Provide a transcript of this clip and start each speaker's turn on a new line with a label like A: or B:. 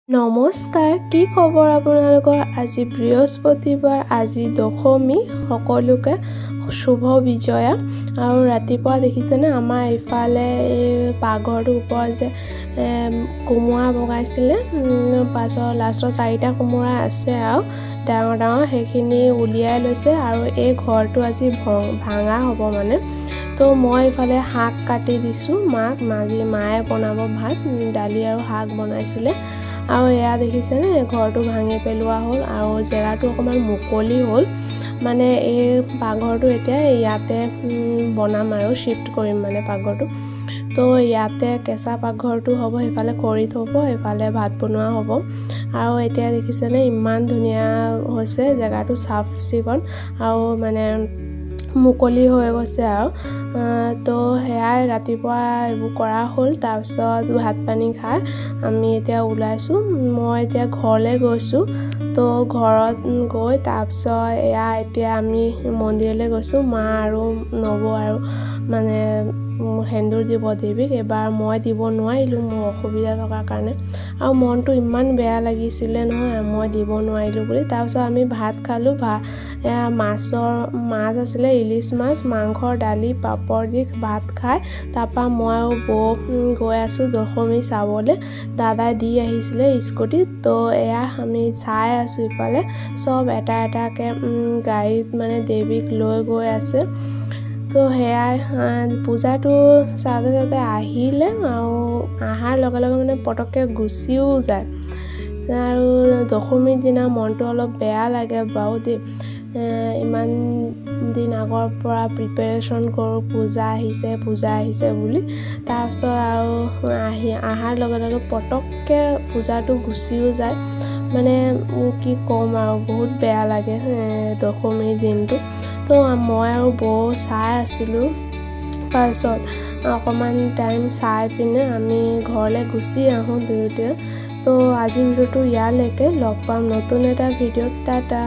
A: নমস্কাৰ, কি খবৰ আপোনালোকৰ? আজি বৃহস্পতিবাৰ, আজি দশমী। সকলোকে শুভ বিজয়া। আৰু ৰাতিপুৱা দেখিছেনে আমাৰ ইফালে এই পাকঘৰটোৰ ওপৰত যে কোমোৰা বগাইছিলে, পাছত লাষ্টত চাৰিটা কোমোৰা আছে আৰু ডাঙৰ ডাঙৰ, সেইখিনি উলিয়াই লৈছে। আৰু এই ঘৰটো আজি ভাঙা হ'ব মানে। তো মই ইফালে শাক কাটি দিছোঁ মাক, আজি মায়ে বনাব ভাত, দালি আৰু শাক বনাইছিলে। আৰু এয়া দেখিছেনে ঘৰটো ভাঙি পেলোৱা হ'ল আৰু জেগাটো অকণমান মুকলি হ'ল। মানে এই পাকঘৰটো এতিয়া ইয়াতে বনাম আৰু শ্বিফ্ট কৰিম মানে পাকঘৰটো। তো ইয়াতে কেঁচা পাকঘৰটো হ'ব, সেইফালে খৰি থ'ব, এইফালে ভাত বনোৱা হ'ব। আৰু এতিয়া দেখিছেনে ইমান ধুনীয়া হৈছে জেগাটো, চাফ চিকুণ আৰু মানে মুকলি হৈ গৈছে আৰু। তো সেয়াই ৰাতিপুৱা এইবোৰ কৰা হ'ল। তাৰপিছত ভাত পানী খাই আমি এতিয়া ওলাইছোঁ। মই এতিয়া ঘৰলৈ গৈছোঁ। তো ঘৰত গৈ তাৰপিছত এয়া এতিয়া আমি মন্দিৰলৈ গৈছোঁ। মা আৰু নবৌ আৰু মানে সেন্দুৰ দিব দেৱীক। এইবাৰ মই দিব নোৱাৰিলোঁ, মোৰ অসুবিধা থকাৰ কাৰণে, আৰু মনটো ইমান বেয়া লাগিছিলে নহয় মই দিব নোৱাৰিলোঁ বুলি। তাৰপিছত আমি ভাত খালোঁ। এয়া মাছ আছিলে, ইলিচ মাছ, মাংস, দালি, পাপৰ দি ভাত খাই তাৰপৰা মই আৰু বৌ গৈ আছোঁ দশমী চাবলৈ। দাদাই দি আহিছিলে স্কুটিত। তো এয়া আমি চাই আছোঁ, ইফালে চব এটা এটাকৈ গাড়ীত মানে দেৱীক লৈ গৈ আছে। তো সেয়াই পূজাটো চাওঁতে চাওঁতে আহিলে আৰু অহাৰ লগে লগে মানে পটককৈ গুচিও যায়। আৰু দশমীৰ দিনা মনটো অলপ বেয়া লাগে বাৰু দেই। ইমান দিন আগৰ পৰা প্ৰিপেৰেশ্যন কৰোঁ, পূজা আহিছে পূজা আহিছে বুলি। তাৰপিছত আৰু অহাৰ লগে লগে পটককৈ পূজাটো গুচিও যায়। মানে কি ক'ম আৰু, বহুত বেয়া লাগে দশমীৰ দিনটো। তো মই আৰু বৌ চাই আছিলোঁ। তাৰপিছত অকণমান টাইম চাই পিনে আমি ঘৰলৈ গুচি আহোঁ দুয়োটাই। তো আজিৰ ভিডিঅ'টো ইয়ালৈকে, লগ পাম নতুন এটা ভিডিঅ'ত। টাটা।